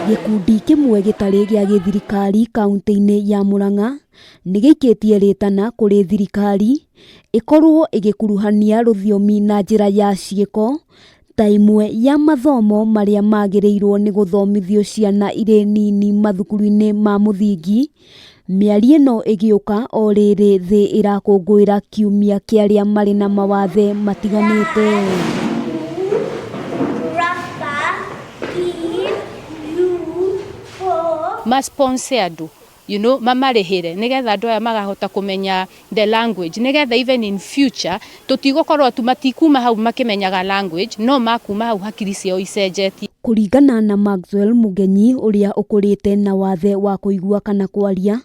Gĩkundi kĩmwe gĩtarĩ gĩa gĩthirikari kaunti-inĩ ya Murang'a nĩ gĩikĩtie rĩtana kũrĩ thirikari ĩkorwo ĩgĩkuruhania rũthiomi na njĩra ya ciĩko ta ĩmwe ya mathomo marĩa magĩrĩirwo nĩ gũthomithio ciana irĩ nini mathukuru-inĩ ma mũthingi. Mĩario ĩno ĩgĩũka o rĩrĩ thĩ ĩrakũngũĩra kiumia kĩa arĩa marĩ na mawathe matiganĩte. Ma sponsor andũ mamarĩhĩre nĩgetha andũ aya magahota kũmenya the language, nĩgetha even in future tũtigũkorwo tu matikuma hau makĩmenyaga language, no makuma hau hakiri ciao icenjetie. Kũringana na Maxwell Mũgenyi ũrĩa ũkũrĩte na wathe wa kũigua kana kwaria,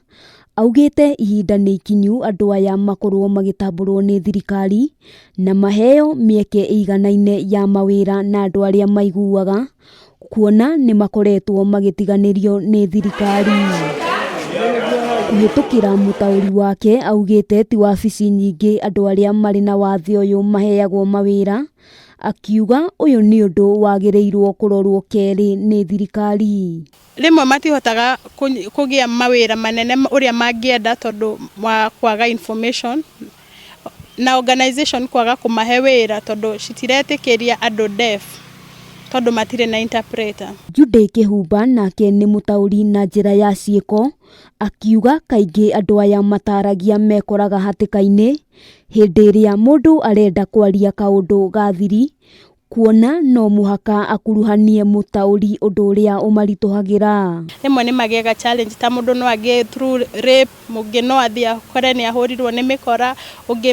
augĩte ihinda nĩ ikinyu andũ aya makorwo magĩtambũrwo nĩ thirikari na maheo mĩeke ĩiganaine ya mawĩra na andũ arĩa maiguaga, kuona nĩ makoretwo magĩtiganĩrio nĩ thirikari. Kũhĩtũkĩra mũtaũri wake augĩte ti wabici nyingĩ andũ arĩa marĩ na wathe ũyũ maheagwo mawĩra, akiuga ũyũ nĩ ũndũ wagĩrĩirwo kũrorwo kerĩ nĩ thirikari. Rĩmwe matihotaga kũgĩa mawĩra manene ũrĩa mangĩenda tondũ wa kwaga information na organization kwaga kũmahe wĩra tondũ citiretĩkĩria andũ deaf tondũ matirĩ na interpreter. Jude Kĩhumba nake nĩ mũtaũri na njĩra ya ciĩko, akiuga kaingĩ andũ aya mataragia mekoraga hatĩka-inĩ hĩndĩ ĩrĩa mũndũ arenda kwaria kaũndũ ga thiri, kuona no mũhaka akuruhanie mũtaũri ũndũ ũrĩa ũmaritũhagĩra. Rĩmwe nĩ magĩaga challenge ta mũndũ no agĩe through rape, mũngĩ no athiĩ akore nĩ ahũrirwo nĩ mĩkora, ũngĩ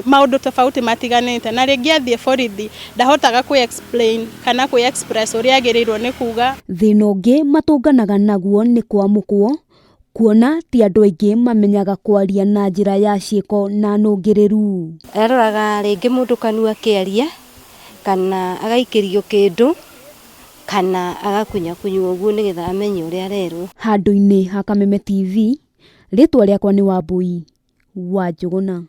maũndũ tofauti matiganĩte, na rĩngĩ athiĩ borithi ndahotaga kwĩ explain kana kwĩ express ũrĩa agĩrĩirwo nĩ kuga. Thĩna ũngĩ matũnganaga naguo nĩ kwamũkwo, kuona ti andũ aingĩ mamenyaga kwaria na njĩra ya ciĩko na nũngĩrĩru. Aroraga rĩngĩ mũndũ kanua akĩaria, kana agaikĩrio kĩndũ, kana agakunyakunywo ũguo nĩgetha amenye ũrĩa arerwo. Handũ-inĩ ha Kameme TV, rĩtwa rĩakwa nĩ Wambui wa Njũgũna.